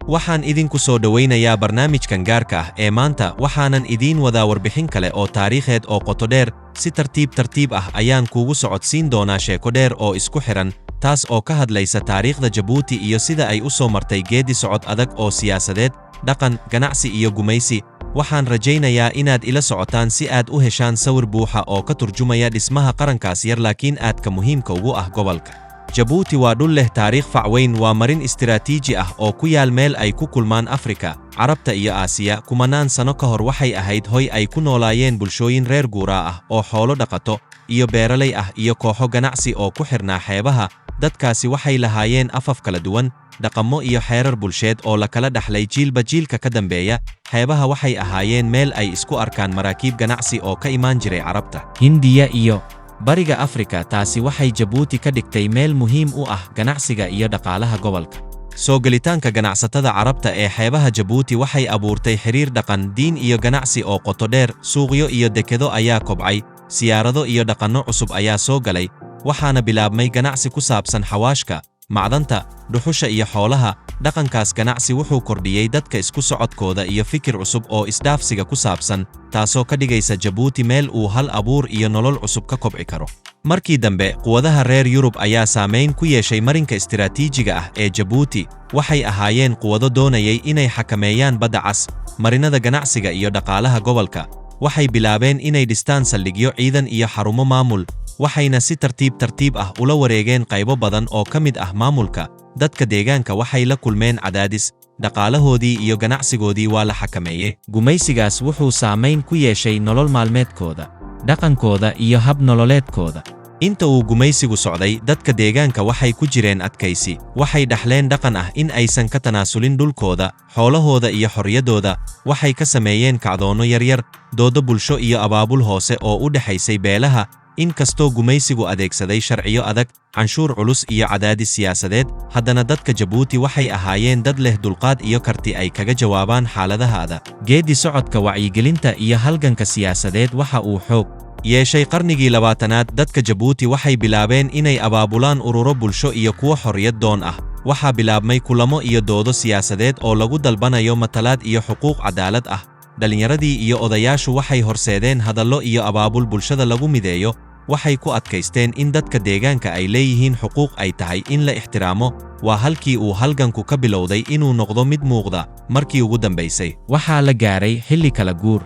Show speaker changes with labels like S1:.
S1: Waxaan idinku soo dhowaynayaa barnaamijkan gaarka ah ee maanta. Waxaanan idiin wadaa warbixin kale oo taariikheed oo qoto dheer. Si tartiib tartiib ah ayaan kuugu socodsiin doonaa sheeko dheer oo isku xidhan, taas oo ka hadlaysa taariikhda Jabuuti iyo sida ay u soo martay geedi socod adag oo siyaasadeed, dhaqan, ganacsi iyo gumaysi. Waxaan rajaynayaa inaad ila socotaan si aad u heshaan sawir buuxa oo ka turjumaya dhismaha qarankaas yar laakiin aadka muhiimka ugu ah gobolka. Jabuuti waa dhul leh taariikh fac weyn. Waa marin istiraatiiji ah oo ku yaal meel ay ku kulmaan Afrika, Carabta iyo Aasiya. Kumanaan sano ka hor waxay ahayd hoy ay ku noolaayeen bulshooyin reer guuraa ah oo xoolo dhaqato iyo beeralay ah iyo kooxo ganacsi oo ku xidhnaa xeebaha. Dadkaasi waxay lahaayeen afaf kala duwan, dhaqamo iyo xeerar bulsheed oo la kala dhaxlay jiilba jiilka ka dambeeya. Xeebaha waxay ahaayeen meel ay isku arkaan maraakiib ganacsi oo ka imaan jiray Carabta, Hindiya iyo Bariga Afrika. Taasi waxay Jabuuti ka dhigtay meel muhiim u ah ganacsiga iyo dhaqaalaha gobolka. Soo gelitaanka ganacsatada Carabta ee xeebaha Jabuuti waxay abuurtay xiriir dhaqan, diin iyo ganacsi oo qoto dheer. Suuqyo iyo dekedo ayaa kobcay, siyaarado iyo dhaqanno cusub ayaa soo galay, waxaana bilaabmay ganacsi ku saabsan xawaashka, macdanta, dhuxusha iyo xoolaha. Dhaqankaas ganacsi wuxuu kordhiyey dadka isku socodkooda iyo fikir cusub oo isdhaafsiga ku saabsan, taasoo ka dhigaysa Jabuuti meel uu hal abuur iyo nolol cusub ka kobci karo. Markii dambe, quwadaha reer Yurub ayaa saamayn ku yeeshay marinka istiraatiijiga ah ee Jabuuti. Waxay ahaayeen quwado doonayay inay xakameeyaan Badda Cas, marinada ganacsiga iyo dhaqaalaha gobolka. Waxay bilaabeen inay dhistaan saldhigyo ciidan iyo xarumo maamul, waxayna si tartiib tartiib ah ula wareegeen qaybo badan oo ka mid ah maamulka. Dadka deegaanka waxay la kulmeen cadaadis, dhaqaalahoodii iyo ganacsigoodii waa la xakameeyey.
S2: Gumaysigaas wuxuu saamayn ku yeeshay nolol maalmeedkooda, dhaqankooda iyo hab nololeedkooda.
S1: Inta uu gumaysigu socday, dadka deegaanka waxay ku jireen adkaysi. Waxay dhaxleen dhaqan ah in aysan ka tanaasulin dhulkooda, xoolahooda iyo xorriyaddooda. Waxay ka sameeyeen kacdoonno yaryar, doodo bulsho iyo abaabul hoose oo u dhexaysay beelaha. In kastoo gumaysigu adeegsaday sharciyo adag, canshuur culus iyo cadaadis siyaasadeed, haddana dadka Jabuuti waxay ahaayeen dad leh dulqaad iyo karti ay kaga jawaabaan xaaladaha adag.
S2: Geedi socodka wacyigelinta iyo halganka siyaasadeed waxa uu xoog
S1: yeeshay qarnigii 20aad. Dadka Jabuuti waxay bilaabeen inay abaabulaan ururo bulsho iyo kuwo xorriyad doon ah. Waxaa bilaabmay kulamo iyo doodo siyaasadeed oo lagu dalbanayo matalaad iyo xuquuq cadaalad ah. Dhallinyaradii iyo odayaashu waxay horseedeen hadallo iyo abaabul bulshada lagu mideeyo. Waxay ku adkaysteen in dadka deegaanka ay leeyihiin xuquuq ay tahay in la ixtiraamo. Waa halkii uu halganku ka bilowday inuu noqdo mid muuqda markii ugu dambaysay.
S2: Waxaa la gaaray xilli kala guur.